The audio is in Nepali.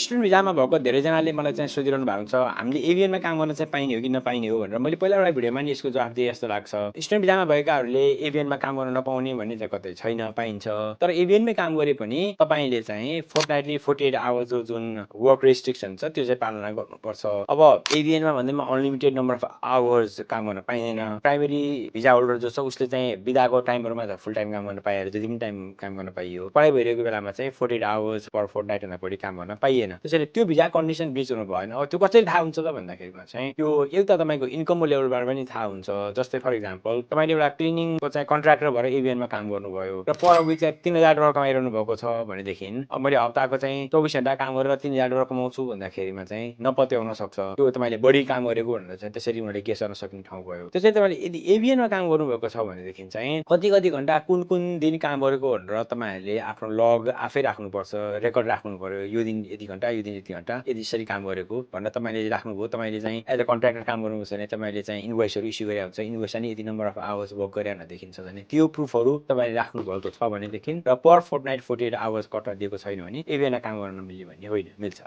स्टुडेन्ट भिजामा भएको धेरैजनाले मलाई चाहिँ सोधिरहनु भएको छ, हामीले एभिएनमा काम गर्न चाहिँ पाइने हो कि नपाइने हो भनेर। मैले पहिला एउटा भिडियोमा नि यसको जवाफ दिएँ जस्तो लाग्छ। स्टुडेन्ट भिजामा भएकाहरूले एभिएनमा काम गर्न नपाउने भन्ने चाहिँ कतै छैन, पाइन्छ। तर एभिएनमै काम गरे पनि तपाईँले चाहिँ फोर्टनाइटली 48 आवर्सको जुन वर्क रेस्ट्रिक्सन छ त्यो चाहिँ पालना गर्नुपर्छ। अब एभिएनमा भन्दैमा अनलिमिटेड नम्बर अफ आवर्स काम गर्न पाइँदैन। प्राइमेरी भिजा होल्डर जो छ उसले चाहिँ बिदाको टाइमहरूमा त फुल टाइम काम गर्न पाइहाल्यो, जति पनि टाइम काम गर्न पाइयो। पढाइ भइरहेको बेलामा चाहिँ 48 आवर्स पर फोर्टनाइट भन्दा बढी काम गर्न पाइएन। त्यसैले त्यो भिजा कन्डिसन ब्रिच हुनु भएन। अब त्यो कसरी थाहा हुन्छ त भन्दाखेरिमा चाहिँ त्यो एउटा तपाईँको इन्कमको लेभलबाट पनि थाहा हुन्छ। जस्तै फर इक्जाम्पल तपाईँले एउटा क्लिनिङको चाहिँ कन्ट्र्याक्टर भएर एभिएनमा काम गर्नुभयो र पर विक चाहिँ $3000 कमाइरहनु भएको छ भनेदेखि अब मैले हप्ताको चाहिँ 24 घण्टा काम गरेर $3000 कमाउँछु भन्दाखेरिमा चाहिँ नपत्याउन सक्छ त्यो तपाईँले बढी काम गरेको भनेर चाहिँ त्यसरी उनीहरूले गेस गर्न सक्ने ठाउँ भयो। त्यसैले तपाईँले यदि एभिएनमा काम गर्नुभएको छ भनेदेखि चाहिँ कति घण्टा कुन दिन काम गरेको भनेर तपाईँहरूले आफ्नो लग आफै राख्नुपर्छ, रेकर्ड राख्नु पर्यो। यो दिन यति घण्टा, यो दिन यति घण्टा यसरी काम गरेको भनेर तपाईँले राख्नुभयो। तपाईँले चाहिँ एज अ कन्ट्र्याक्टर काम गर्नुहुन्छ भने तपाईँले चाहिँ इन्भोइसहरू इस्यु गरेर हुन्छ। इन्भोइसमा नि यति नम्बर अफ आवर्स वर्क गरे भनेर देखिन्छ भने त्यो प्रुफहरू तपाईँले राख्नुभएको छ भनेदेखि र पर फोर्टनाइट 48 आवर्स कट्टा दिएको छैन भने एभिएनमा काम गर्न नमिल्ने भन्ने होइन, मिल्छ।